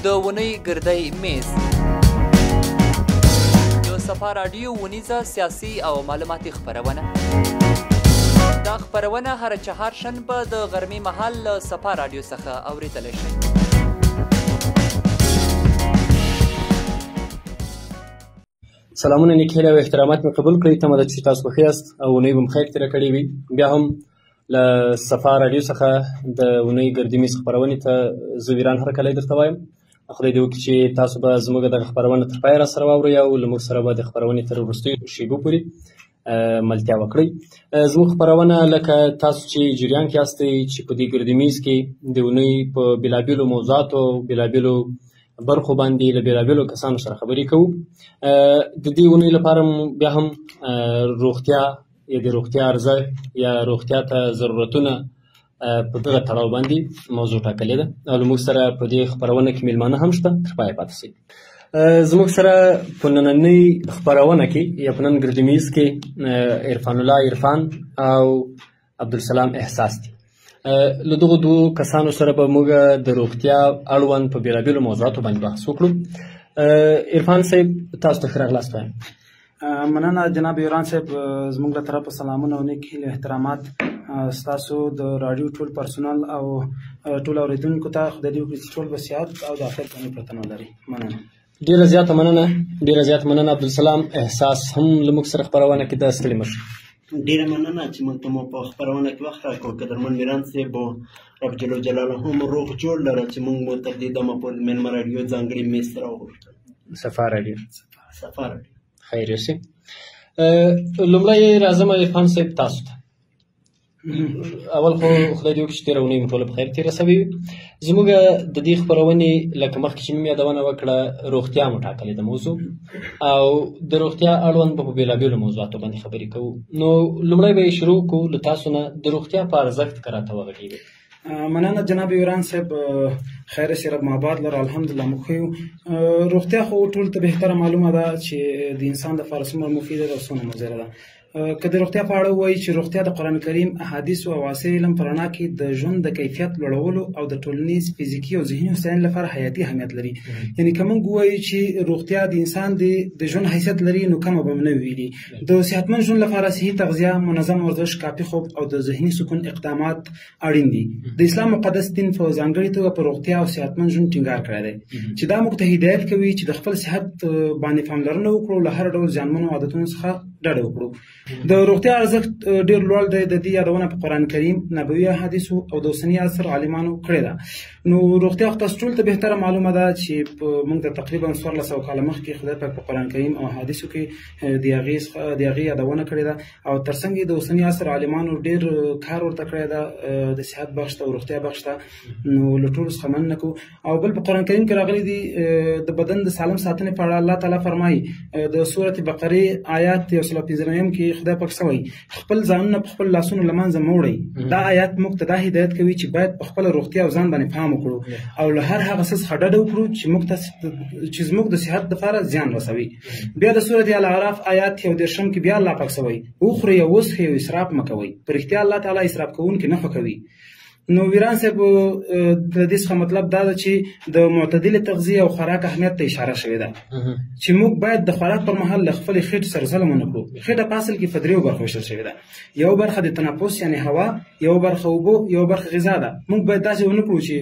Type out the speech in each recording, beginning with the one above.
د اونۍ ګردی میز، د صفا راډیو اونیزه سیاسي او معلوماتي خپرونه. دا خپرونه هره چهارشنبه د غرمې مهال له صفا راډیو څخه اورېدلی شئ. سلامونه، نیک هیله او احترامات مې قبول کړئ. تمه ده چې تاسو به ښه یاست او اونۍ به مو خیر تېره کړې وي. بیا هم له صفا راډیو څخه د اونۍ ګردي میز خپرونې ته زه ویران هرکلی درته وایم. خدای دې وکړي چې تاسو به زموږ دغه خپرونه تر پایه راسره واورئ او له موږ سره به د خپرونې تر وروستیو شېبو پورې ملتیا وکړئ. زموږ خپرونه لکه تاسو چې جریان کې یاستئ چې په دې ګردي میز کې د اونۍ په بېلابېلو موضوعاتو او بېلابېلو برخو باندې له بېلابېلو کسانو سره خبرې کوو. د دې اونۍ لپاره بیا هم روغتیا یا د روغتیا ارزښت یا روغتیا ته ضرورتونه په دغه تړاو باندې موضوع ټاکلې ده او له موږ سره په دې خپرونه کې میلمانه هم شته. تر پایه پاتې شئ. زموږ سره په نننۍ خپرونه کې یا په نن ګردي میز کې عرفان الله عرفان او عبدالسلام احساس دي. له دغو دوو کسانو سره به موږ د روغتیا اړوند په بېلابېلو موضوعاتو باندې بحث وکړو. عرفان صاحب، تاسو ته ښه راغلاست وایم. مننه جناب ایران صاحب، زموږ له طرفه سلامونه او نیک هیلې احترامات ستاسو د راډیو ټول پرسونل او ټول اورېدونکو ته. خدای دې وکړي چې ټول به صحت او د عافیت باندې پرتنه ولري. مننه. ډېره زیاته مننه، ډېره زیاته مننه. عبدالسلام احساس هم له موږ سره خپرونه کې ده. ستړي مه شئ. ډېره مننه چې موږ ته مو په خپرونه کې وخت راکړ. قدرمن میران صاحب، رب جل جلاله مو روغ جوړ لره چې موږ مو تر دې دمه پورې مېلمه راډیو ځانګړي میز ته راوغوښتل. صفا راډیو. صفا راډیو. خیر یوسي. لومړی راځم عرفان صاحب تاسو ته. اول خو خدای دې وکړي چې تېره اونۍ مو ټوله په خیر تېره سوې وي. زموږ د دې خپرونې لکه مخکې چې مې یادونه وکړه، روغتیا مو ټاکلې ده موضوع، او د روغتیا اړوند به په بېلابېلو موضوعاتو باندې خبرې کوو. نو لومړی به یې شروع کړو له تاسو نه، د روغتیا په ارزښت که راته وغږېږئ. مننه جناب ایران صاحب، خیر سي رب آباد لره. الحمدلله موږ ښه یو. روغتیا خو ټول ته بهتره معلومه ده چې د انسان دپاره څومره مفیده ده او څومره مضره ده. که د روغتیا په اړه ووایي چې روغتیا د قرآن کریم، احادیثو او عصري علم په رڼا کې د ژوند د کیفیت لوړولو او د ټولنیز، فزیکي او ذهني هوساینې لپاره حیاتي اهمیت لري. یعنی که موږ ووایو چې روغتیا د انسان د ژوند حیثیت لري، نو کمه به نه ویلي. د صحتمند ژوند لپاره صحي تغذیه، منظم ورزش، کافي خوب او د ذهني سکون اقدامات اړین دي. د اسلام مقدس دین په ځانګړي توګه په روغتیا او صحتمند ژوند ټینګار کړی دی چې دا موږ ته هدایت کوي چې د خپل صحت باندې پاملرنه وکړو، له هر ډول زیانمنو عادتونو څخه ډډه وکړو. د روغتیا ارزښت ډېر لوړ دی. د دې یادونه په قرآن کریم، نبوي احادیثو او د اوسني عصر عالمانو کړې ده. نو روغتیا خو تاسو ټول ته بهتره معلومه ده چې موږ ته تقریبا 1400 کاله مخکې خدای پاک په قرآن کریم او احادیثو کې د هغې یادونه کړې ده، او ترڅنګ یې د اوسني عصر عالمانو ډېر کار ورته کړی ده د صحت بخش ته او روغتیا بخش ته. نو له ټولو څخه مننه کوو. او بل په قرآن کریم کې راغلي دي د بدن د سالم ساتنې په اړه الله تعالی فرمایي د سورة بقرې آیات 195 کې خدای پاک څه وایي؟ خپل ځانونه په خپل لاسونو له منځه مه وړئ. دا آیات موږ ته دا هدایت کوي چې باید په خپله روغتیا او ځان باندې پام وکړو او له هر هغه څه څخه ډډه وکړو چې موږ ته چې زموږ د صحت دپاره زیان رسوي. بیا د سورة الاعراف آیات 31 کې بیا الله پاک څه وایي؟ وخورئ او وڅښئ او اسراف مه کوئ، په رښتیا الله تعالی اسراف کوونکي نه خوښوي. نو ویران صاحب، د دې څخه مطلب دا ده چې د معتدلې تغذیې او خوراک اهمیت ته اشاره شوې ده چې موږ باید د خوراک پر مهال له خپلې خېټې سره ظلم ونه کړو. خېټه په اصل کې په دریو برخو ویشل شوې ده. یو برخه د تنفس یعنې هوا، یو برخه اوبو، یو برخه غذا ده. موږ باید داسې ونه کړو چې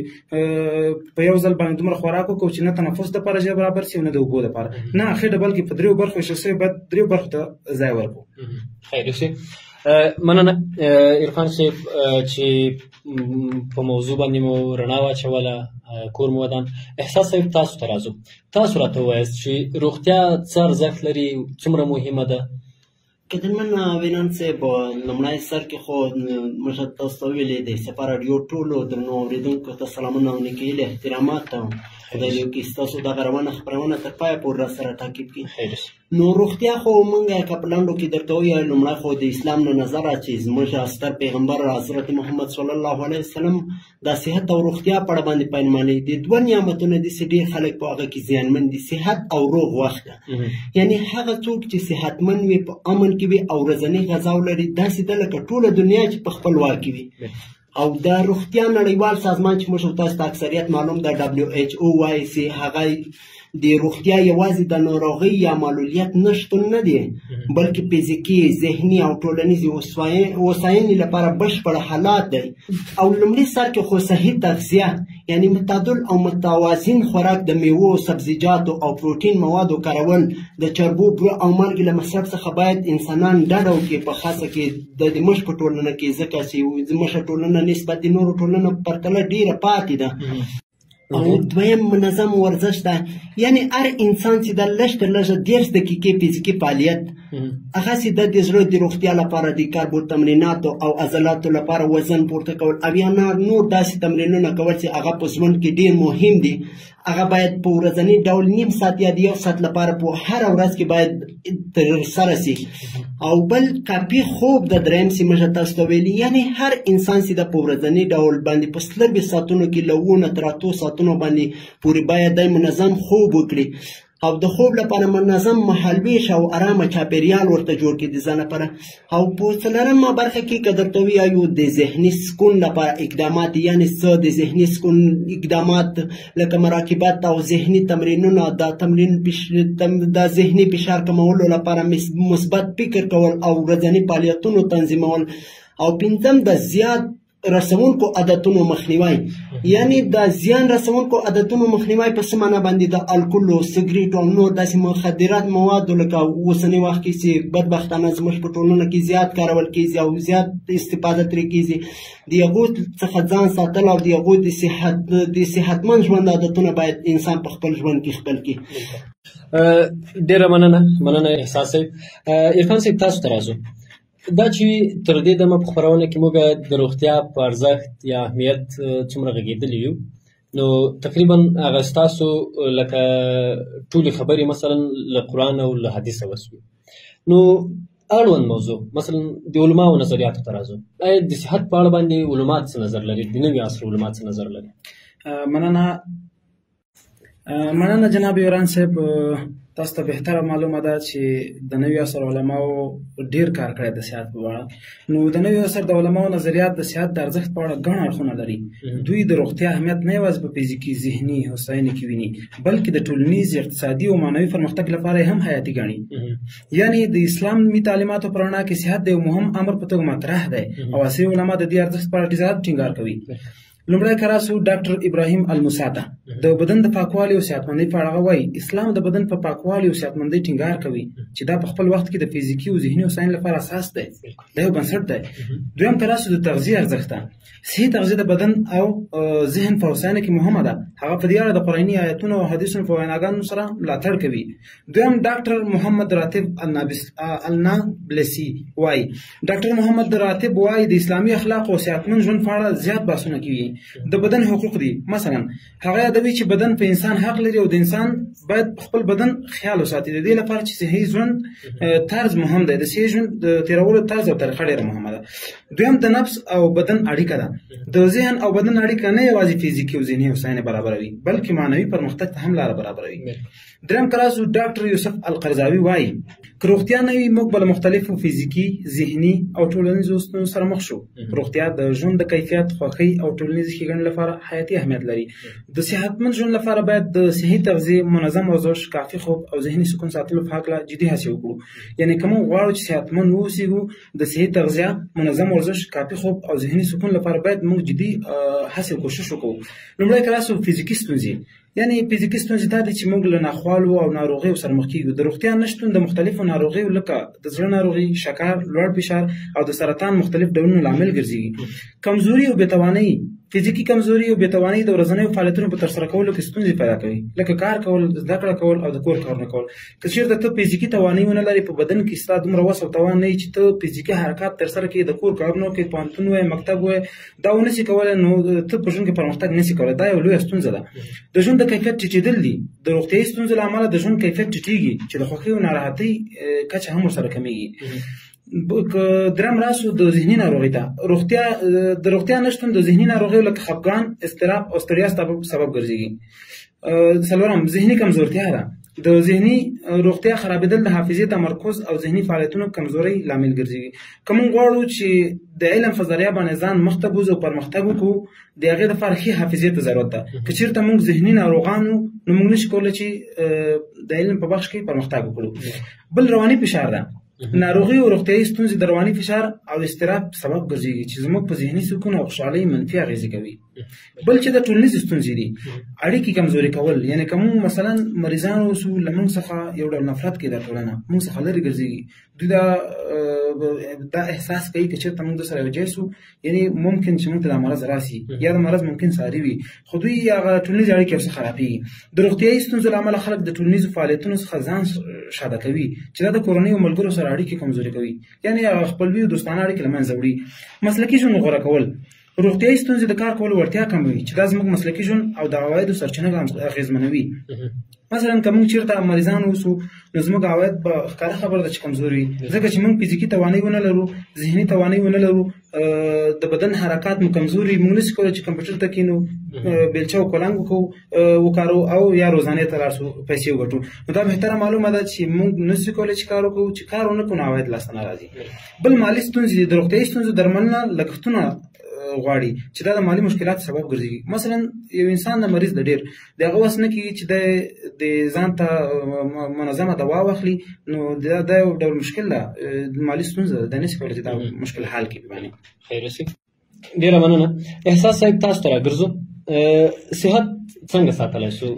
په یو ځل باندې دومره خوراک وکړو چې نه تنفس دپاره ځای برابر سي او نه د اوبو دپاره. نه، خېټه بلکې په دریو برخو ویشل شوې، باید دریو برخو ته ځای ورکړو. خیر اوسې. مننه عرفان صاحب چې په موضوع باندې مو رڼا واچوله، کور مو ودان. احساس صاحب تاسو ته راځو. تاسو راته ووایاست چې روغتیا څه ارزښت لري، څومره مهمه ده؟ قدرمن وینان صاحب، لومړی سر کې خو موږ تاسو ته ویلې د صفا راډیو ټولو درنو اورېدونکو ته سلامونه او نیکې هیلې احترامات. خدای دې وکړي ستاسو دغه روانه خپرونه تر پایه پورې را سره تعقیب کړي. خیر اوسې. نو روغتیا خو موږ که په لنډو کې درته ووایو، لومړی خو د اسلام له نظره چې زموږ ستر پیغمبر حضرت محمد صلی الله علیه وسلم د صحت او روغتیا په اړه باندې پېمانوي. د دوه نعمتونه دي چې ډېر خلک په هغه کې زیانمن دي، صحت او روغ وخت ده. یعنې هغه څوک چې صحتمند وي، په امن کې وي او ورځنۍ غذا ولري، داسې ده لکه ټوله دنیا چې په خپل واک کې وي. او د روغتیا نړیوال سازمان چې موږ تاسو ته اکثریت معلوم ده WHO وایي چې هغه د روغتیا یوازې د ناروغۍ یا معلولیت نشتون نه دی، بلکې فزیکي، ذهني او ټولنیزې هوساینې لپاره بشپړ حالات دی. او لومړي سر کې خو صحي تغذیه، یعنی متعادل او متوازن خوراک، د میوو، سبزیجاتو او پروتین موادو کارول، د چربو، بوره او مالګې له مصرف څخه باید انسانان ډډه وکړي، په خاصه کې د موږ په ټولنه کې، ځکه چې زموږ ټولنه نسبت د نورو ټولنو پرتله ډېره پاتې ده. او دویم منظم ورزش ده، یعنی هر انسان چې د لږ تر لږه 30 دقیقې فزیکي فعالیت هغه چې د زړه د روغتیا لپاره د کاربو تمریناتو او عضلاتو لپاره وزن پورته کول او یا نور داسې تمرینونه کول چې هغه په ژوند کې ډېر مهم دي، هغه باید په ورځني ډول نیم ساعت یا د یو ساعت لپاره په هره ورځ کې باید ترسره سي. او بل کافي خوب د دریم چې موږ تاسو ته ویلي، یعنی هر انسان چې د په ورځني ډول باندې په 40 ساعتونو کې له 7 نه تر 8 ساعتونو باندې پورې باید دی منظم خوب وکړي. او د خوب لپاره منظم مهالوېش او ارامه چاپېریال ورته جوړ کړي د ځان لپاره. او په څلورمه برخه کې که درته ووایو د ذهني سکون لپاره اقدامات، یعنې څه د ذهني سکون اقدامات لکه مراقبت او ذهني تمرینونه، د تمرین د ذهني فشار کمولو لپاره مثبت فکر کول او ورځني فعالیتونو تنظیمول. او پنځم د زیات رسونکو عادتونو مخنیوی، یعنی د زیان رسونکو عادتونو مخنیوی په څه معنا باندې د الکولو، سګریټو او نور داسې مخدرات موادو لکه اوسني وخت کې چې بدبختانه زموږ په ټولنه کې زیات کارول کېږي او زیات استفاده ترې کېږي، د هغو څخه ځان ساتل او د هغو د صحتمند ژوند عادتونه باید انسان په خپل ژوند کې خپل کړي. ډېره مننه احساس صاحب. عرفان صاحب تاسو ته راځو. دا چې تر دې دمه په خپرونه کې موږ د روغتیا په ارزښت یا اهمیت څومره غږېدلي یو، نو تقریبا هغه ستاسو لکه ټولې خبرې مثلا له قرآن او له حدیثه وسوې. نو اړوند موضوع مثلا د علماو نظریاتو ته راځو. آیا د صحت په اړه باندې علما څه نظر لري؟ د نوي عصر علما څه نظر لري؟ مننه جناب یوران صاحب. تاسو ته بهتره معلومه ده چې د نوي عصر علماو ډیر کار کړی د صحت په اړه. نو د نوي عصر د علماو نظریات د صحت د ارزښت په اړه ګڼ اړخونه لري. دوی د روغتیا اهمیت نه یوازې په فزیکي، ذهني هوساینې کې ویني، بلکې د ټولنیز، اقتصادي او معنوي پرمختګ لپاره هم حیاتي ګڼي. یعنی د اسلامي تعلیماتو په رڼا کې صحت د یو مهم امر په توګه مطرح دی او عصري علما د دې ارزښت په اړه ډېر ټینګار کوي. لومړی که راسو ډاکټر ابراهیم الموسی ته د بدن د پاکوالي او صحتمندۍ په اړه وایي، اسلام د بدن په پاکوالي او صحتمندۍ ټینګار کوي چې دا په خپل وخت کې د فزیکي او ذهني هوساینې لپاره اساس دی، دا یو بنسټ دی. دویم که راسو د تغذیې ارزښت ته، صحي تغذیه د بدن او ذهن په هوساینه کې مهمه ده. هغه په دې اړه د قرآني آیتونو او حدیثونو په ویناګانو سره ملاتړ کوي. دویم ډاکټر محمد راتب النابلسي وایي، ډاکټر محمد راتب وایي د اسلامي اخلاقو او صحتمند ژوند په اړه زیات بحثونه کوي. د بدن حقوق دي، مثلا هغه یادوي چې بدن په انسان حق لري او د انسان باید خپل بدن خیال وساتي. د دې لپاره چې صحي ژوند طرز مهم دی، د صحي ژوند د تېرولو طرز او طریقه ډېره مهمه ده. دویم د نفس او بدن اړیکه ده. د ذهن او بدن اړیکه نه یوازې فزیکي او ذهني هوساینه برابروي، بلکې معنوي پرمختګ ته هم لاره برابروي. دریم که راسو ډاکټر یوسف القرضاوي وایي، که روغتیا نه وي موږ به له مختلفو فزیکي، ذهني او ټولنیزو ستونزو سره مخ شو. روغتیا د ژوند د کیفیت، خوښۍ او ټولنیزې ښېګڼې لپاره حیاتي اهمیت لري. د صحتمند ژوند لپاره باید د صحي تغذیې، منظم ورزش، کافي خوب او ذهني سکون ساتلو په هکله جدي هڅې وکړو. یعنې که موږ غواړو چې صحتمند واوسېږو، د صحي تغذیه، منظم ورزش، کافي خوب او ذهني سکون لپاره باید موږ جدي هڅې او کوشش وکړو. لومړی که راسو فزیکي ستونزې، یعنی فزیکي ستونزې دا دي چې موږ له ناخوالو او ناروغیو سره مخ کېږو. د روغتیا نشتون د مختلفو ناروغیو لکه د زړه ناروغي، شکر، لوړ فشار او د سرطان مختلف ډولونو لامل ګرځي. کمزوري او بېتوانۍ، فزیکي کمزوري او بېتوانۍ د ورځنیو فعالیتونو په ترسره کولو کې ستونزې پیدا کوي، لکه کار کول، زده کړه کول او د کور کارونه کول. که چېرته ته فزیکي توانۍ ونه لرې، په بدن کې ستا دومره وس او توان نه وي چې ته فزیکي حرکات ترسره کړې، د کور کارونه وکړې، پوهنتون وایې، مکتب وایې، دا ونه سي کولی، نو ته په ژوند کې پرمختګ نه سې کولی. دا یوه لویه ستونزه ده. د ژوند د کیفیت ټیټېدل دي. د روغتیايي ستونزو له امله د ژوند کیفیت ټیټېږي چې د خوښۍ او ناراحتۍ کچه هم ورسره کمېږي. دریم راسو د ذهني ناروغۍ ته. د روغتیا نشتون د ذهني ناروغیو لکه خفګان، اضطراب او ستړیا سبب ګرځېږي. څلورم ذهني کمزورتیا ده. د ذهني روغتیا خرابېدل د حافظې تمرکز او ذهني فعالیتونو کمزورۍ لامل ګرځي. که موږ غواړو چې د علم په ذریعه باندې ځان مخته بوځو او پرمختګ وکړو، د هغې دپاره ښې حافظې ته ضرورت ده. که چېرته موږ ذهني ناروغان وو، نو موږ نشو کولی چې د علم په بخش کې پرمختګ وکړو. بل رواني فشار ده. ناروغي او روغتیایي ستونزې د رواني فشار او اضطراب سبب ګرځي چې زموږ په ذهني سکون او خوشحالۍ منفي اغېزې کوي. بل چې د ټولنیزې ستونزې دي، اړیکې کمزوري کول، یعنې که موږ مثلا مریضان اوسو، له موږ څخه یو ډول نفرت کوي، دا ټولنه موږ څخه لرې ګرځي. دوی دا احساس کوي که چېرته موږ سره یو ځای سو، یعنې ممکن چې موږ ته دا مرض راسي یا دا مرض ممکن ساري وي، خو دوی هغه ټولنیزې اړیکې ورڅخه خرابېږي. د روغتیایي ستونزو له امله خلک د ټولنیزو فعالیتونو څخه ځان شاده کوي چې دا د کورنۍ او ملګرو سره اړیکې کمزوري کوي، یعنې هغه خپلوي او دوستانه اړیکې له منځه وړي. مسلکي ژوند غوره کول، روغتیایي ستونزې د کار کولو وړتیا کموي چې دا زموږ مسلکي ژوند او د عوایدو سرچینه اغېزمنوي. مثلا که موږ چېرته مریضان اوسو، نو زموږ عواید به ښکاره خبره ده چې کمزوري وي، ځکه چې موږ فزیکي توانایي ونه لرو، ذهني توانایي ونه لرو، د بدن حرکات مو کمزوري، موږ نشو کولی چې کمپیوټر ته کښېنو، بیلچه او کلنګ وکارو او یا روزانې ته لاړ سو پیسې وګټو. نو دا بهتره معلومه ده چې موږ نشو کولی چې کار وکړو، چې کار ونه کړو نو عواید لاسته نه راځي. بل مالي ستونزې دي. د روغتیایي ستونزو درملنه لګښتونه غواړي چې دا د مالي مشکلاتو سبب ګرځي. مثلا یو انسان د مریض د ډېر د هغه وس نه کېږي چې د ځان ته منظمه دوا واخلي، نو دا یو ډول مشکل ده، مالي ستونزه ده، دا نشي کولی چې دا مشکل حل کړي باندې. خیر اوسې، ډېره مننه. احساس صاحب، تاسو ته راګرځو، صحت څنګه ساتلی سو؟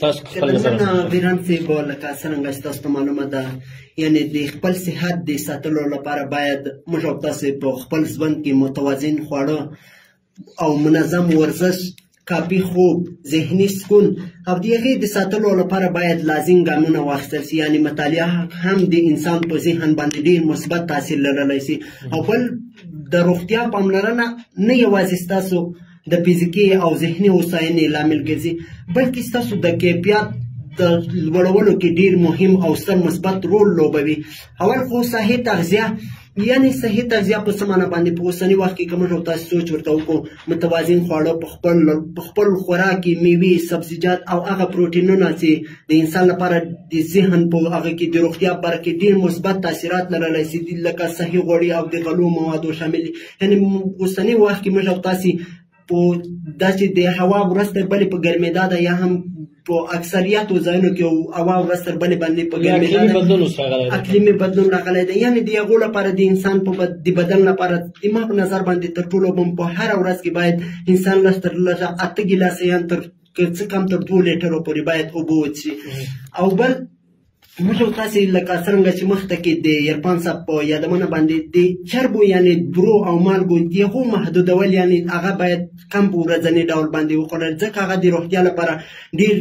تاسو خپل نظر. ویران صاحب، لکه څرنګه چې تاسو ته معلومه ده، یعنې د خپل صحت د ساتلو لپاره باید موږ او تاسو په خپل ژوند کې متوازن خواړه او منظم ورزش، کافي خوب، ذهني سکون او د هغې د ساتلو لپاره باید لازم ګامونه واخیستل شي. یعنې مطالعه هم د انسان په ذهن باندې ډېر مثبت تاثیر لرلی شي. او بل د روغتیا پاملرنه نه یوازې ستاسو د فزیکي او ذهني هوساینې لامل ګرځي، بلکې ستاسو د کیفیت د لوړولو کې ډېر مهم او ستر مثبت رول لوبوي. اول خو صحي تغذیه، یعنې صحي تغذیه په څه معنی باندې په اوسني وخت کې که موږ او تاسو سوچ ورته وکړو، متوازن خواړه، په خپل خوراک کې میوې، سبزیجات او هغه پروټینونه چې د انسان لپاره د ذهن په هغه کې د روغتیا په برخه کې ډېر مثبت تاثیرات لرلی شي، لکه صحي غوړي او د غلو موادو شامل دي. یعنې اوسني وخت کې موږ او تاسې په داسې د هوا ورځ تر بلې په ګرمېدا ده، یا هم په اکثریاتو ځایونو کې هوا ورځ تر بلې باندې په ګرمېدا ده، اقلیمي بدلون راغلی دی. یعنې د هغو لپاره د انسان په د بدن لپاره د ما په نظر باندې تر ټولو هم په هره ورځ کې باید انسان لږ تر لږه 8 ګیلاسه یا تر څه کم تر 2 لیټرو پورې باید اوبه وڅښي. او بل موږ او تاسې لکه څرنګه چې مخته کې د عرفان صاحب په یادونه باندې د چربو یعنې درو او مالګو د هغو محدودول، یعنې هغه باید کم په ورځني ډول باندې وخوړل، ځکه هغه د روغتیا لپاره ډېر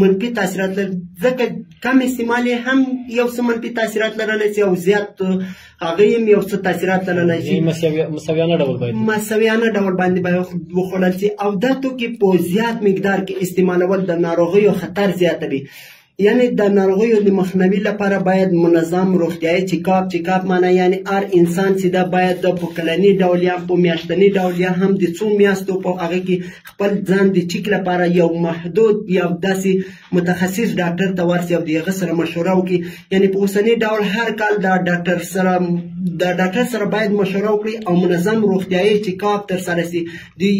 منفي تاثیرات لري. ځکه کم استعمال یې هم یو څه منفي تاثیرات لرلی شي او زیات هغه یې هم یو څه تاثیرات لرلی شي. مساویانه ډول باید مساویانه ډول باندې باید وخوړل شي. او دا توکي په زیات مقدار کې استعمالول د ناروغیو خطر زیاتوي. یعنې د ناروغیو د مخنیوي لپاره باید منظم روغتیایي چیکاپ معنی یعنې هر انسان چې دا باید په کلني ډول یا په میاشتني ډول یا هم د څو میاشتو په هغه کې خپل ځان د چیک لپاره یو محدود یو داسې متخصص ډاکټر ته ورسي او د هغه سره مشوره وکړي. یعنې په اوسني ډول هر کال د ډاکټر سره باید مشوره وکړي او منظم روغتیایي چیکاپ ترسره سي.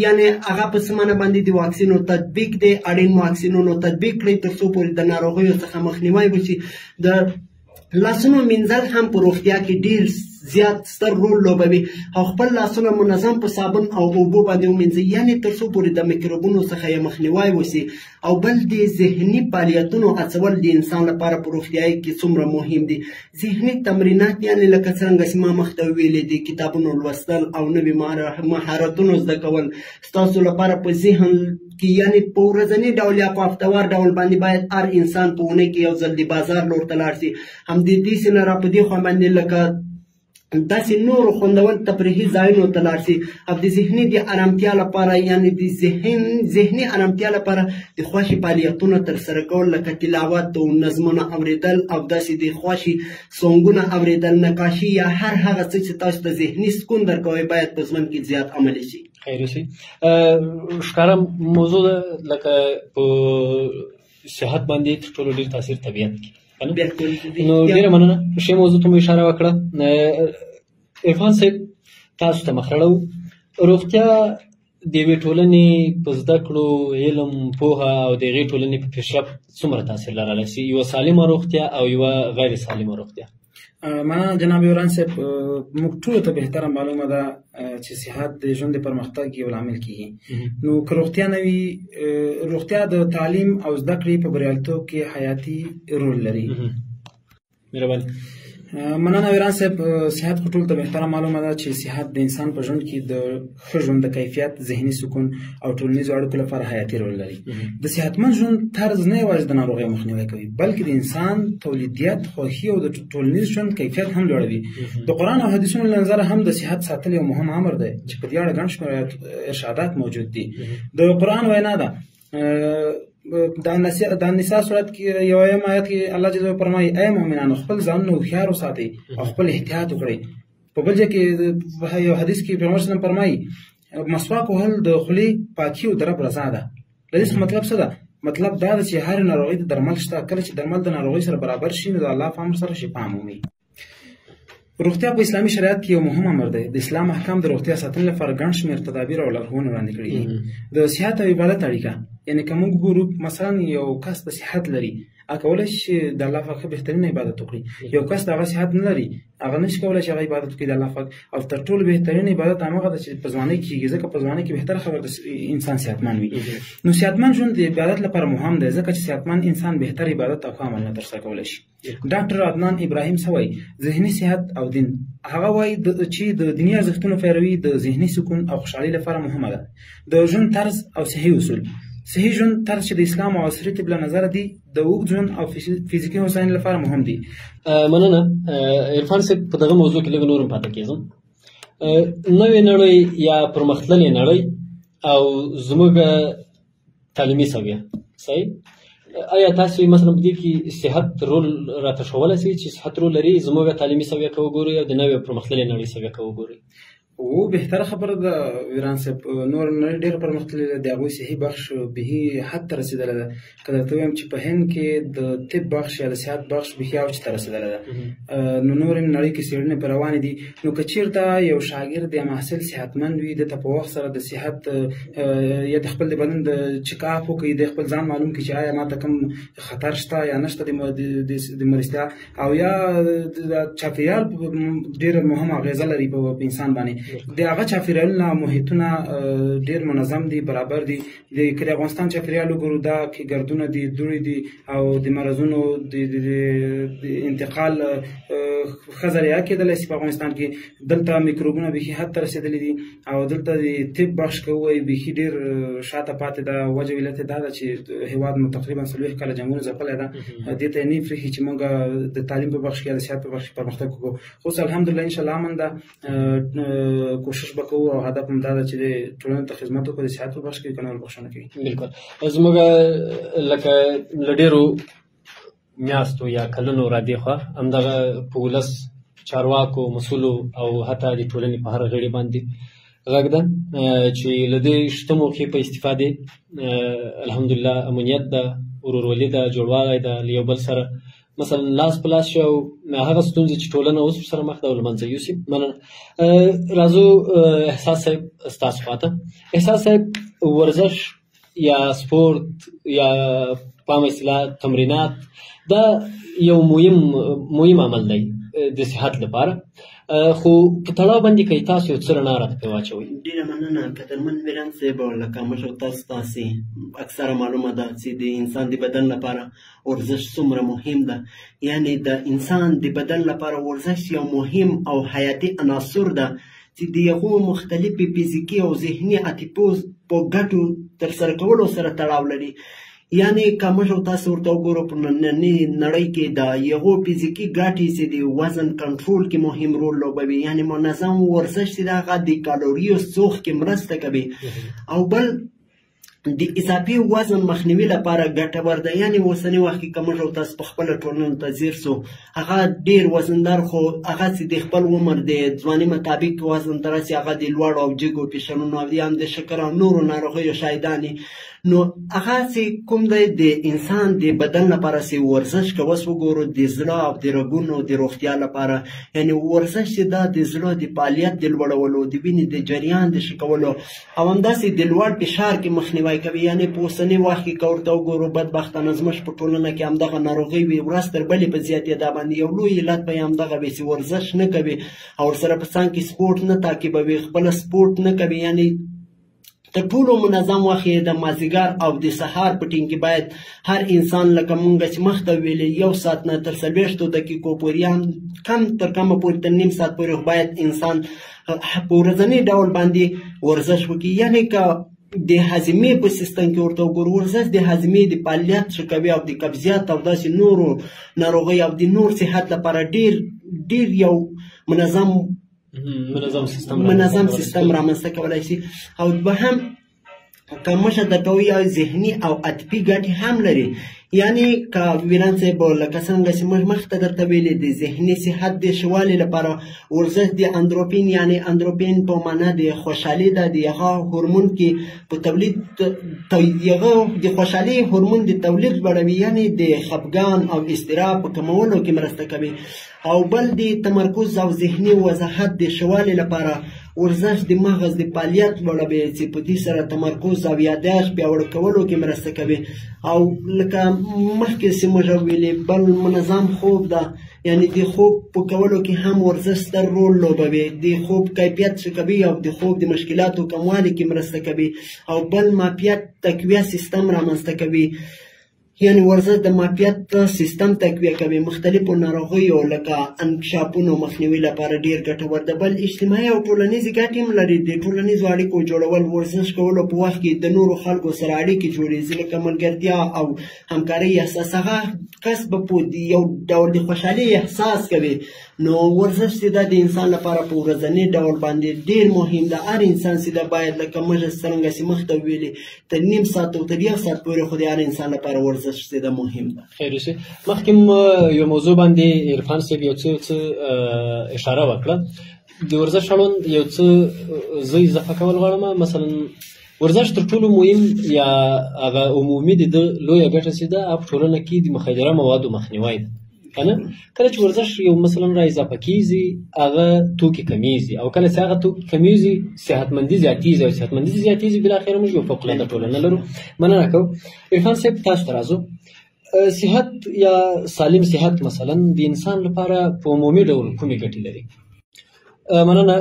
یعنې هغه په څه معنی باندې د واکسینو تطبیق دی، اړین واکسینونو تطبیق کړي تر څو پورې د ناروغیو څخه مخنیوی وشي. د لاسونو مینځل هم په روغتیا کې ډیر زیات ستر رول لوبوي او خپل لاسونه منظم په صابون او اوبو باندې ومینځي، یعنې تر څو پورې د میکروبونو څخه یې مخنیوی وشي. او بل د ذهني فعالیتونو هڅول د انسان لپاره په روغتیایي کې څومره مهم دي. ذهني تمرینات یعنې لکه څرنګه چې ما مخته وویلې د کتابونو لوستل او نوي مهارتونو زده کول ستاسو لپاره په ذهن کې یعنې په ورځني ډول یا په هفتوار ډول باندې باید هر انسان په اونۍ کې یو ځل د بازار لور ته لاړ شي. هم د دې سینه را په دې خوا باندې لکه داسې نورو خوندور تفریحي ځایونو ته لاړ شي او د ذهني د ارامتیا لپاره یعنې د ذهني ارامتیا لپاره د خوښې فعالیتونه ترسره کول لکه تلاوت او نظمونه اورېدل او داسې د خوښې سونګونه اورېدل، نقاشي یا هر هغه څه چې تاسو ته ذهني سکون درکوي باید په ژوند کې زیات عملي شي. خیر اوسئ. ښکاره موضوع ده، لکه په صحت باندې تر ټولو ډېر تاثیر طبیعت کوي. نو ډېره مننه، ښې موضوع ته مو اشاره وکړه. عرفان صاحب، تاسو ته مخ راړوو. روغتیا د یوې ټولنې په زده کړو، علم، پوهه او د هغې ټولنې په پیشرفت څومره تاثیر لرلی شي؟ یوه سالمه روغتیا او یوه غیر سالمه روغتیا. مننه جناب یوران صاحب. موږ ټولو ته بهتره معلومه ده چې صحت د ژوند د پرمختګ یو لامل کیږي. نو که روغتیا نه وي، روغتیا د تعلیم او زده کړې په بریالیتوب کې حیاتي رول لري. مهرباني. مننه ویران صاحب. صحت خو ټول ته بهتره معلومه ده چې صحت د انسان په ژوند کې د ښه ژوند د کیفیت، ذهني سکون او ټولنیزو اړیکو لپاره حیاتي رول لري. د صحتمند ژوند طرز نه یوازې د ناروغیو مخنیوی کوي، بلکې د انسان تولیدیت، خوښي او د ټولنیز ژوند کیفیت هم لوړوي. د قرآن او حدیثونو له نظره هم د صحت ساتل یو مهم امر دی چې په دې اړه ګڼ شمېر ارشادات موجود دي. د قرآن وینا ده، د النساء سورت کې یو آیت کې الله جل جلاله فرمایي: ای مؤمنانو، خپل ځانونه هوښیار وساتئ او خپل احتیاط وکړئ. په بل ځای کې یو حدیث کې پیغمبر صلی الله علیه وسلم فرمایي: مسواک وهل د خولې پاکي او د رب رضا ده. له دې څخه مطلب څه ده؟ مطلب دا ده چې هر ناروغۍ ته درمل شته. کله چې درمل د ناروغۍ سره برابر شي، نو د الله په امر سره شفا مومي. روغتیا په اسلامي شریعت کې یو مهم امر دی. د اسلام احکام د روغتیا ساتنې لپاره ګڼ شمېر تدابیر او لارښوونې وړاندې کړي دي. د صحت او عبادت اړیکه، یعنې که موږ ګورو مثلا یو کس د صحت لري، هغه کولی شي چې د الله پاک ښه بهترینه عبادت وکړي. یو کس د هغه صحت نه لري، هغه نشي کولی چې هغه عبادت وکړي د الله پاک. او تر ټولو بهترین عبادت هماغه ده چې په ځوانۍ کې کېږي، ځکه په ځوانۍ کې بهتره خبره ده انسان صحتمند وي. نو صحتمند ژوند د عبادت لپاره مهم دی، ځکه چې صحتمند انسان بهتر عبادت او ښه عملونه ترسره کولی شي. ډاکټر عدنان ابراهیم څه وایي؟ ذهني صحت او دین. هغه وایي چې د دیني ارزښتونو پیروي د ذهني سکون او خوشحالۍ لپاره مهمه ده. د ژوند طرز او صحي اصول. صحي ژوند طرز چې د اسلام او عصري طب له نظره دي، د اوږد ژوند او فزیکي هوساینې لپاره مهم دي. مننه عرفان صاحب. په دغه موضوع کې لږ نور هم پاتې کېږم. نوې نړۍ یا پرمختللې نړۍ او زموږ تعلیمي سویه، صحیح؟ آیا تاسو مثلا په دې کې صحت رول راته ښوولی شئ چې صحت رول لري زموږ تعلیمي سویه که وګورئ او د نوې پرمختللې نړۍ سویه که وګورئ؟ و بهتره خبره ده ویران صاحب. نور نړۍ ډېره پرمختللې ده، د هغوی صحي بخش بیخي حد ته رسېدلی ده. که درته ووایم چې په هند کې د طب بخش یا د صحت بخش بیخي اوج ته رسېدلی ده. نو نورې نړۍ کې څېړنې په روانې دي. نو که چېرته یو شاګرد یا محصل صحتمند وي، ده ته په وخت سره د صحت یا د خپل د بدن د چک اپ وکړي، د خپل ځان معلوم کړي چې آیا ماته کوم خطر شته یا نشته د مرستیا، او یا د چاپېریال ډېره مهمه اغېزه لري په انسان باندې. د هغه چاپېریالونه محیطونه ډېر منظم دي، برابر دي. د که د افغانستان چاپېریال وګورو، دا کې ګردونه دي، دوړې دي، او د مرضونو د انتقال ښه ذریعه کېدلی شي په افغانستان کې. دلته میکروبونه بیخي حد ته رسېدلي دي، او دلته د طب بخش که ووایي بیخي ډېر شاته پاتې ده. وجه علت یې دا ده چې هېواد مو تقریبا 40 کاله جنګونو ځپلی ده. دې ته یې نه پرېښي چې موږ د تعلیم په بخش کې یا د صحت په بخش کې پرمختګ وکړو. خو اوس الحمدلله انشاءالله امن ده. کوشش به کوو او هدف هم دا ده چې د ټولنې ته خدمت وکړو، د صحت په بخش کې که نور بخشونه کوي. بالکل. زموږ لکه له ډېرو میاشتو یا کلونو را دېخوا همدغه په ولس، چارواکو، مسؤلو او حتی د ټولنې په هر غړي باندې غږ ده چې له دې شته موقع په استفادې الحمدلله امنیت ده، ورورولي ده، جوړوالی ده، له یو بل سره مثلا لاس په لاس شي او هغه ستونزې چې ټولنه اوس سره مخ ده او له منځه یوسي. مننه. راځو احساس صاحب ستاسو خواته. احساس صاحب، ورزش یا سپورت یا په عامه اصطلاح تمرینات دا یو مهم عمل دی د صحت لپاره، خو په تړاو باندې که تاسو یو څه رڼا راته پرې واچوئ. ډېره مننه قدرمن ویران صاحب. لکه موږ او تاسو تاسې اکثره معلومه ده چې د انسان د بدن لپاره ورزش څومره مهم ده. یعنې د انسان د بدن لپاره ورزش یو مهم او حیاتي عناصر ده چې د هغو مختلفې فزیکي او ذهني عاطفو په ګټو ترسره کولو سره تړاو لري. یعنې که موږ او تاسو ورته وګورو په نننۍ نړۍ کې د هغو فزیکي ګټې چې د وزن کنټرول کې مهم رول لوبوي، یعنې منظم ورزش چې د هغه د کالوریو سوخت کې مرسته کوي، او بل د اضافي وزن مخنیوي لپاره ګټور دی. یعنې اوسني وخت کې که موږ او تاسو په خپله ټولنه ته ځیر سو، هغه ډېر وزندار، خو هغه چې د خپل عمر د ځواني مطابق وزن ته رسي، هغه د لوړو او جګو فشارونو او یا هم د شکر او نورو ناروغیو شاهدان. نو هغه چې کوم دی د انسان د بدن لپاره چې ورزش که اوس وګورو د زړه او د رګونو د روغتیا لپاره، یعنې ورزش چې دا د زړه د فعالیت د لوړولو، د وینې د جریان د ښه کولو او همداسې د لوړ فشار کې مخنیوی کوي. یعنې په اوسني وخت کې که ورته وګورو، بدبختانه زموږ په ټولنه کې همدغه ناروغۍ وي، ورځ تر بلې په زیاتېدا باندې. یو لوی علت به یې همدغه وي چې ورزش نه کوي او ورسره په څنګ کې سپورټ نه تعقیبوي، خپله سپورټ نه کوي. یعنې تر ټولو منظم وخت یې د مازدیګر او د سهار په ټیم کې باید هر انسان، لکه مونږ چې مخته ویلې، 1 ساعت نه تر 40 دقیقو پورې، یا کم تر کمه پورې تر نیم ساعت پورې باید انسان په ورځني ډول باندې ورزش وکړي. یعنې که د هاضمې په سیستم کې ورته وګورو، ورزش د هاضمې د فعالیت ښه کوي او د قبضیت او داسې نورو ناروغۍ او د نور صحت لپاره ډېر ډېر یو منظم سیستم رامنځته کولای شي. او دوهم که مشه درته ووایو ذهني او عاطفي ګټې هم لري. یعنې که ویران صاحب لکه څنګه چې موږ مخته درته ویلې، د ذهني صحت د ښه والي لپاره ورزش د اندروفین، یعنې اندروفین په معنا د خوشحالي ده، د هغه هورمون کې په تولید، هغه د خوشحالي هورمون د تولید لوړوي، یعنې د خفګان او اضطراب په کمولو کې مرسته کوي. او بل د تمرکز او ذهني وضاحت د ښه والي لپاره ورزش د مغز د فعالیت لوړوي چې په دې سره تمرکز او یادداشت پیاوړی کولو کې مرسته کوي. او لکه مخکې چې موږ ویلې، بل منظم خوب ده، یعنې د خوب په کولو کې هم ورزش ستر رول لوبوي، د خوب کیفیت ښه کوي او د خوب د مشکلاتو کموالي کې مرسته کوي. او بل معافیت تقویه سیستم رامنځته کوي، یعنې ورزش د معافیت سیستم تقویه کوي، مختلفو ناروغیو لکه انکشافونو مخنیوي لپاره ډېر ګټور ده. بل اجتماعي او ټولنیزې ګټې هم لري، د ټولنیزو اړیکو جوړول، ورزش کولو په وخت کې د نورو خلکو سره اړیکې جوړېږي، لکه ملګرتیا او همکارۍ احساس، هغه کس به په یو ډول د خوشحالۍ احساس کوي. نو ورزش چې ده د انسان لپاره په ورځني ډول باندې ډېر مهم ده. هر انسان چې ده باید لکه موږ څرنګه چې مخته ویلي تر نیم ساعت او تر 1 ساعت پورې خو د هر انسان لپاره ورزش چې ده مهم ده. خیر اوسې. مخکې یو موضوع باندې عرفان صاحب یو څه اشاره وکړه، د ورزش اړوند یو څه زه اضافه کول غواړم. مثلا ورزش تر ټولو مهم یا هغه عمومي د ده لویه ګټه چې ده په ټولنه کې د مخدره موادو مخنیوی ده، که نه؟ کله چې ورزش یو مثلا را اضافه کیږي، هغه توکي کمیږي، او کله چې هغه توکي کمیږي صحتمندي زیاتیږي، او صحتمندي زیاتیږي بالاخره موږ یو فوقالعاده ټولنه لرو. مننه کوم. عرفان صاحب تاسو ته راځو. صحت یا سالم صحت مثلا د انسان لپاره په عمومي ډول کومې ګټې لري؟ مننه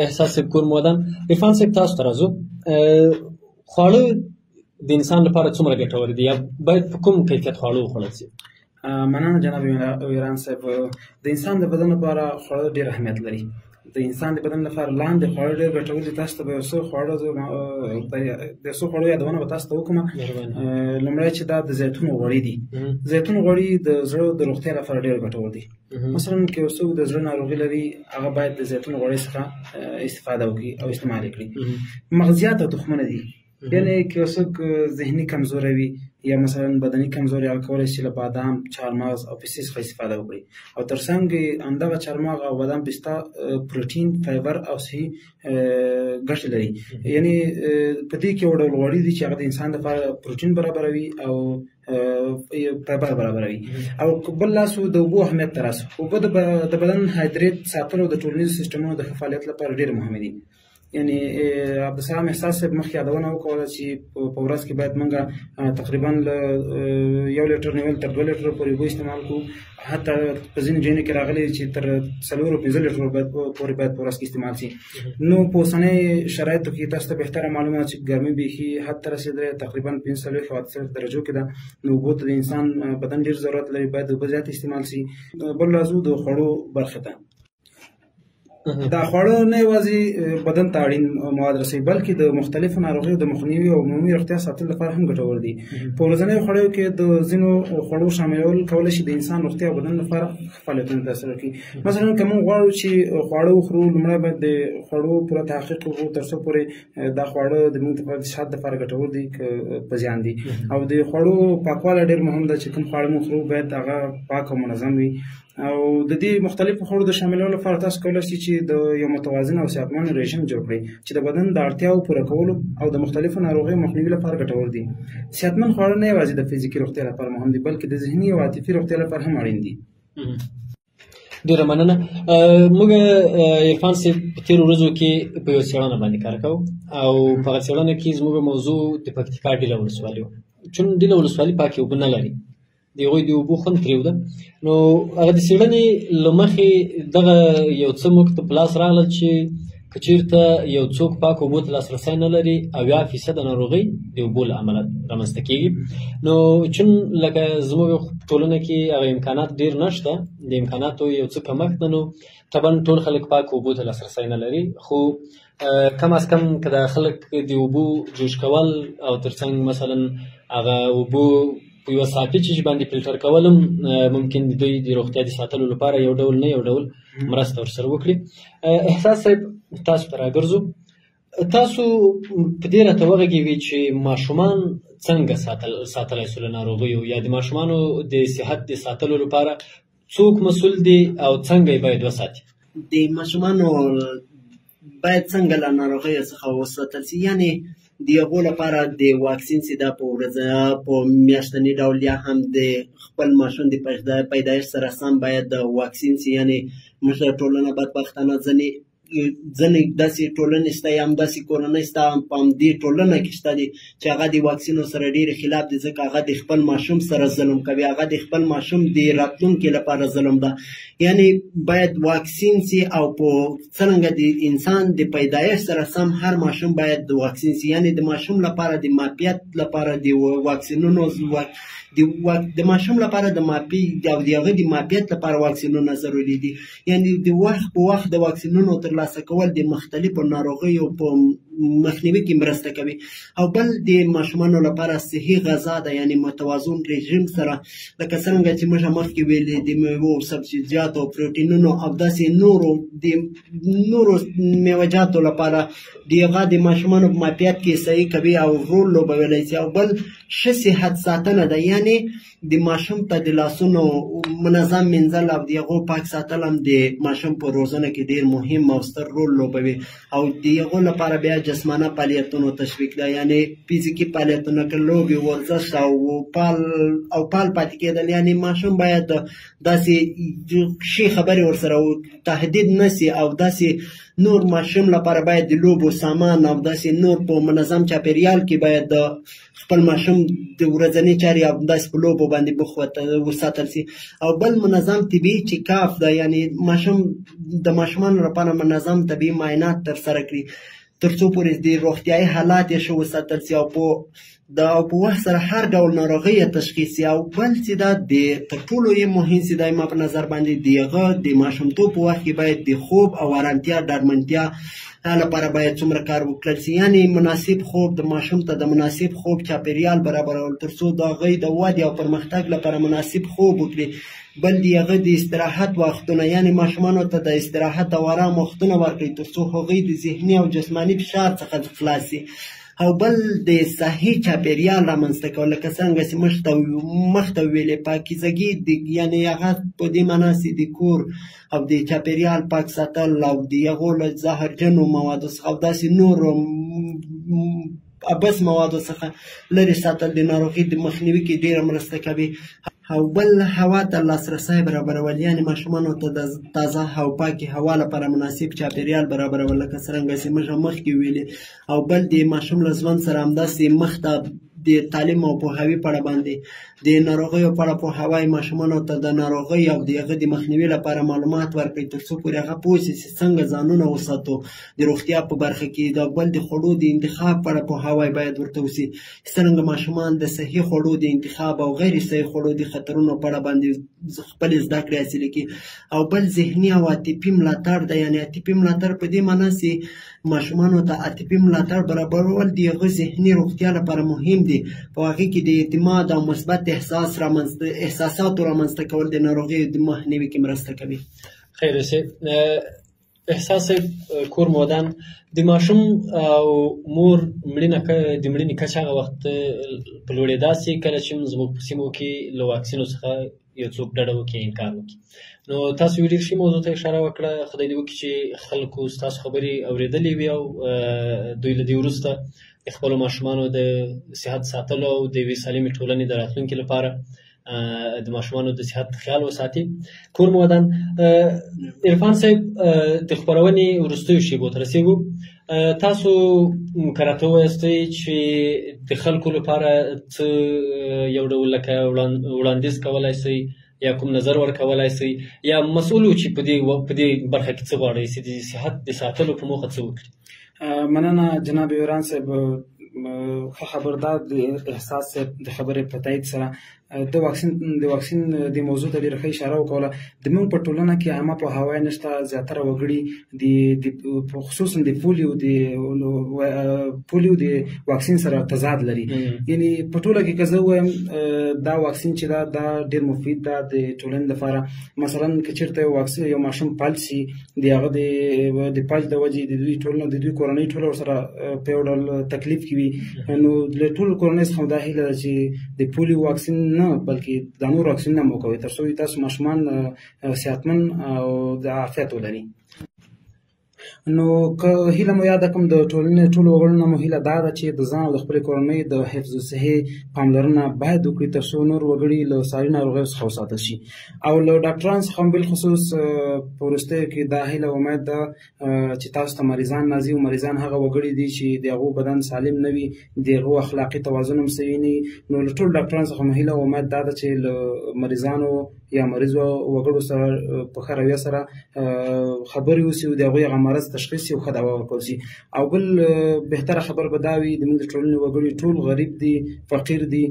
احساس صاحب، کور مو ودان. عرفان صاحب تاسو ته راځو. خواړه د انسان لپاره څومره ګټور دي یا باید په کوم کیفیت خواړه وخوړل شي؟ مننه جناب ویران صاحب. د انسان د بدن لپاره خواړه ډېر اهمیت لري. د انسان د بدن لپاره لاندې خواړه ډېر ګټور دي. تاسو ته به یو څو خواړه د څو خوړو یادونه به تاسو ته وکړم. لومړی چې دا د زیتون غوړي دي. زیتون غوړي د زړه د روغتیا لپاره ډېر ګټور دي. مثلا که یو څوک د زړه ناروغي لري، هغه باید د زیتون غوړي څخه استفاده وکړي او استعمال یې کړي. مغزیات او تخمونه دي، یعنې که یو څوک ذهني کمزوری وي یا مثلا بدني کمزوري، هغه کولی شي له بادام، چهارمغز او پستې څخه استفاده وکړي. او تر څنګ همدغه چهارمغز او بادام پسته پروټین، فایبر او صحي ګټې لري. یعنې په دې کې یو ډول غوړي دي چې هغه د انسان لپاره پروټین برابروي او فایبر برابروي. او بل لاسو د اوبو اهمیت ته راسو. اوبه د بدن هایدریت ساتلو د ټولنیزو سیستمونو د ښه فعالیت لپاره ډېرې مهمې دي. یعنې عبدالسلام احساس صاحب مخکې یادونه وکوله چې په ورځ کې باید موږ تقریبا له 1 لیټر نیول تر 2 لیټرو پورې اوبه استعمال کړو. حتی په ځینو ځایونو کې راغلي چې تر 4 او 5 لیټرو پورې باید په ورځ کې استعمال شي. نو په اوسنۍ شرایطو کې تاسو ته بهتره معلومه ده چې ګرمي بیخي حد ته رسېدلې، تقریبا 45 او 48 درجو کې ده. نو اوبو ته د انسان بدن ډېر ضرورت لري، باید اوبه زیات استعمال شي. بل راځو د خوړو برخې ته. دا خواړه نه یوازې بدن ته اړین مواد رسوي، بلکې د مختلفو ناروغیو د مخنیوي او عمومي روغتیا ساتلو لپاره هم ګټور دي. په ورځنیو خوړو کې د ځینو خوړو شاملول کولی شي د انسان روغتیا او بدن لپاره ښه فعالیتونه ترسره کړي. مثلا که موږ غواړو چې خواړه وخورو، لومړی باید د خوړو پوره تحقیق وکړو تر څو پورې دا خواړه د موږ د صحت لپاره ګټور دي که په زیان دي. او د خوړو پاکوالی ډېر مهم ده چې کوم خواړه موږ خورو باید هغه پاک او منظم وي. او د دې مختلفو خوړو د شاملولو لپاره تاسو کولی شئ چې د یو متوازن او صحتمند رژیم جوړ کړئ چې د بدن د اړتیاوو پوره کولو او د مختلفو ناروغیو مخنیوي لپاره ګټور دي. صحتمند خواړه نه یوازې د فزیکي روغتیا لپاره مهم دي، بلکې د ذهني او عاطفي روغتیا لپاره هم اړین دي. ډېره مننه. موږ عرفان صاحب په تېرو ورځو کې په یوه څېړنه باندې کار کوو، او په هغه څېړنه کې زموږ موضوع د پکتیکا ډیله ولسوالي وه. چون ډیله ولسوالي پاکې اوبه نه لري، د هغوی د اوبو خوند تریو ده. نو هغه د څېړنې له مخې دغه یو څه موږ ته په لاس راغلل چې که چېرته یو څوک پاکو اوبو ته لاسرسی نه لري، 70% ناروغۍ د اوبو له امله رامنځته کېږي. نو چون لکه زموږ ټولنه کې هغه امکانات ډېر نشته، د امکاناتو یو څه کمښت ده، نو طبعا ټول خلک پاکو اوبو ته لاسرسی نه لري، خو کم از کم که دا خلک د اوبو جوش کول او ترڅنګ مثلا هغه اوبو په یوه صافي چیز باندې فلټر کول هم ممکن د دوی د روغتیا د ساتلو لپاره یو ډول نه یو ډول مرسته ورسره وکړي. احساس صاحب تاسو ته راګرځو. تاسو په دې راته وغږېږئ چې ماشومان څنګه ساتلی سو له ناروغیو، یا د ماشومانو د صحت د ساتلو لپاره څوک مسؤل دي او څنګه یې باید وساتي؟ د ماشومانو باید څنګه له ناروغیو څخه وساتل سي، یعنې د هغو لپاره د واکسین چې دا په ورځ په میاشتني ډول یا هم د خپل ماشوم د پیدایښت سره سم باید د واکسین سي. یعنې موږ ټولنه بدبختانه ځینې داسې ټولنې شته یا هم داسې کورنۍ شته په همدې ټولنه کې شته دي چې هغه د واکسینو سره ډېر خلاف دي، ځکه هغه د خپل ماشوم سره ظلم کوي، هغه د خپل ماشوم د راتلونکي لپاره ظلم ده. یعنې باید واکسین سي او په څرنګه د انسان د پیدایښت سره سم هر ماشوم باید واکسین سي. یعنې د ماشوم لپاره د معافیت لپاره د واکسینونو د ماشوم لپاره د معافي او د هغه د معافیت لپاره واکسینونه ضروري دي. یعنې د وخت په وخت د واکسینونو ترلاسه کول د مختلفو ناروغیو په مخنیوي کې مرسته کوي. او بل د ماشومانو لپاره صحي غذا ده، یعنې متوازن رژیم سره لکه څرنګه چې موږ مخکې ویلي د میوو، سبزیجاتو، پروټینونو او داسې نورو د نورو میوهجاتو لپاره د هغه د ماشومانو په معافیت کې صحیح کوي او رول لوبولی سي. او بل ښه صحت ساتنه ده، یعنې د ماشوم ته د لاسونو منظم مینځل او د هغو پاک ساتل هم د ماشوم په روزنه کې ډېر مهم او ستر رول لوبوي. او د هغو لپاره بیا جسمانه فعالیتونو تشویق ده، یعنې فزیکي فعالیتونه که لوبې، ورزش او پال پاتې کېدل. یعنې ماشوم باید داسې ښې خبرې ورسره تهدید نه سي او داسې نور ماشوم لپاره باید د لوبو سامان او داسې نور په منظم چاپېریال کې باید خپل ماشوم د ورځنۍ چارې او داسې په لوبو باندې بوخت وساتل سي. او بل منظم طبي چکاف ده، یعنې ماشوم د ماشومانو لپاره منظم طبي معاینات ترسره کړي تر څو پورې د روغتیایي حالات یې ښه وساتل سي او په وخت سره هر ډول ناروغۍ یې تشخیص سي. او بل چې دا د تر ټولو یې مهم چې دی ما په نظر باندې د هغه د ماشومتوب په وخت کې باید د خوب او ارامتیا ډاډمنتیا لپاره باید څومره کار وکړل سي. یعنې مناسب خوب د ماشوم ته د مناسب خوب چاپېریال برابرول تر څو د هغوی د ودې او پرمختګ لپاره مناسب خوب وکړي. بل د هغه د استراحت وختونه، یعنې ماشومانو ته د استراحت او ارام وختونه ورکړي تر څو هغوی د ذهني او جسماني فشار څخه خلاص سي. او بل د صحي چاپېریال رامنځته کول، لکه څنګه چې مخته ویلې پاکیزګي، یعنې هغه په دې معنا چې د کور او د چاپېریال پاک ساتل او د هغو له زهرجنو موادو څخه او داسې نورو عبث موادو څخه لرې ساتل د ناروغۍ د مخنیوي کې ډېره مرسته کوي. او بل هوا ته لاسرسی برابرول، یعنې ماشومانو ته د تازه او پاکې هوا لپاره مناسب چاپېریال برابرول، لکه څرنګه چې موږ مخکې ویلي. او بل د ماشوم له ژوند سره همداسې مخته د تعلیم او پوهاوي په اړه باندې، د ناروغیو په اړه پوهاوی، ماشومانو ته د ناروغۍ او د هغه د مخنیوي لپاره معلومات ورکړي، تر څو پورې هغه پوه شي چې څنګه ځانونه وساتو د روغتیا په برخه کې. د بل د خوړو د انتخاب په اړه پوهاوی باید ورته وشي، څرنګه ماشومان د صحي خوړو د انتخاب او غیر صحي خوړو د خطرونو په اړه باندې خپلې زده کړې حاصلې کړي. او بل ذهني او عاطفي ملاتړ دی، یعنې عاطفي ملاتړ په دې معنی چې ماشومانو ته عاطفي ملاتړ برابرول د هغه ذهني روغتیا لپاره مهم دي. په هغې کې د اعتماد او مثبت احساس احساساتو رامنځته کول د ناروغیو د مخنیوي کې مرسته کوي. خیر اوسې. احساس صاحب، کور مو ودان. د ماشوم او مور مړینه د مړینې کچه هغه وخت په لوړېدا سي کله چې زموږ په سیمو کې له واکسینو څخه یو څوک ډډه وکړي، انکار وکړي. نو تاسو یو ډېر ښې موضوع ته اشاره وکړه، خدای دې وکړي چې خلکو ستاسو خبرې اورېدلې وي او دوی له دې وروسته د خپلو ماشومانو د صحت ساتلو او د یوې سالمې ټولنې د راتلونکي لپاره د ماشومانو د صحت خیال وساتي. کور مو ودان. عرفان صاحب، د خپرونې وروستیو شېبو ته رسېږو. تاسو که راته ووایاستئ چې د خلکو لپاره څه یو ډول لکه وړاندیز کولای سئ یا کوم نظر ورکولای سئ، یا مسؤل چې په دې برخه کې څه غواړئ چې د صحت د ساتلو په موخه څه وکړي؟ مننه جناب عرفان صاحب، ښه خبردار د احساس صاحب د خبرې په تایید سره د واکسین د موضوع ته ډېره ښه اشاره وکوله. د موږ په ټولنه کې عامه پوهاوی نشته، زیاتره وګړي د خصوصا د پولیو د واکسین سره تضاد لري. یعنی په ټوله کې که زه ووایم دا واکسین چې دا ډېر مفید ده د ټولنې لپاره. مثلا که چېرته یو ماشوم فلج شي، د هغه د فلج د وجې د دوی ټولنه د دوی کورنۍ ټوله ورسره په یو ډول تکلیف کې وي. نو له ټولو کورنۍ څخه دا هیله ده چې د پولیو واکسین نه بلکې دا نور واکسینونه مو کوي، تر څو تاسو ماشومان صحتمند او د عافیت ولري. نو که هیله مو یاده کړم، د ټولنې ټولو وګړو نه مو هیله دا ده چې د ځان او د خپلې کورنۍ د حفظ الصحې پاملرنه باید وکړي، تر څو نور وګړي له ساري ناروغیو څخه وساتل شي. او له ډاکټرانو څخه هم بالخصوص په وروستیو کې دا هیله امید ده چې تاسو ته مریضان راځي، او مریضان هغه وګړي دي چې د هغو بدن سالم نه وي، د هغو اخلاقي توازن هم صحیح نه وي. نو له ټولو ډاکټرانو څخه مو هیله امید دا ده چې له مریضانو یا مریضو وګړو سره په ښه رویه سره خبرې وسي او د هغوی هغه مرض تشخیص شي او ښه دوا ورکول شي. او بل بهتره خبر به دا وي، د موږ د ټولنې وګړي ټول غریب دي، فقیر دي،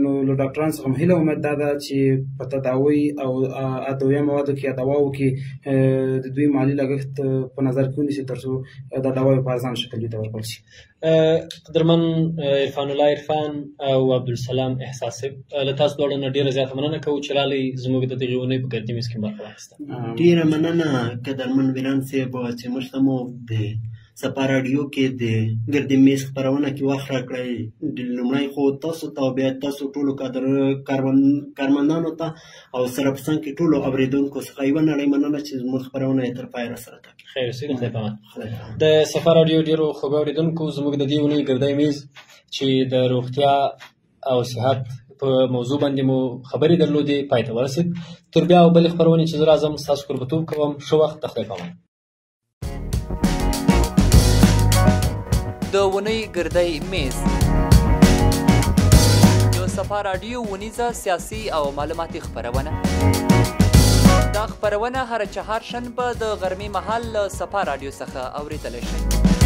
نو له ډاکټرانو څخه مو هیله امید دا ده چې په تداوی او ادویه موادو کې یا دواو کې د دوی مالي لګښت په نظر کې ونیسي، تر څو دا دواوې په ارزان شکل دوی ته ورکول شي. قدرمن عرفان الله عرفان او عبدالسلام احساس صاحب، له تاسو دواړو نه ډېره زیاته مننه کوو چې راغلئ زموږ د دغې اونۍ په ګردي میز کې برخه واخیسته. ډېره مننه قدرمن ویران صاحب چې موږ ته مو د سپا راډیو کې د ګردي میز خپرونه کې وخت راکړی. لومړی خو تاسو ته او بیا تاسو ټولو کارمندانو ته او سره په څنګ کې ټولو اورېدونکو څخه یوه نړۍ مننه چې زموږ خپرونه یې تر پایه راسره تعقیب. خیر اوسئ، خدای په امان. د سفا راډیو ډېرو خوږو اورېدونکو، زموږ د دې اونۍ ګردی میز چې د روغتیا او صحت په موضوع باندې مو خبرې درلودې پای ته ورسېد. تر بیا او بلې خپرونې چې زه راځم ستاسو کوربتوب کوم. ښه وخت، د خدای په امان. د اونۍ ګردی میز، د صفا راډیو اونیزه سیاسي او معلوماتي خپرونه. دا خپرونه هره چهارشنبه د غرمې مهال له صفا راډیو څخه اورېدلی شئ.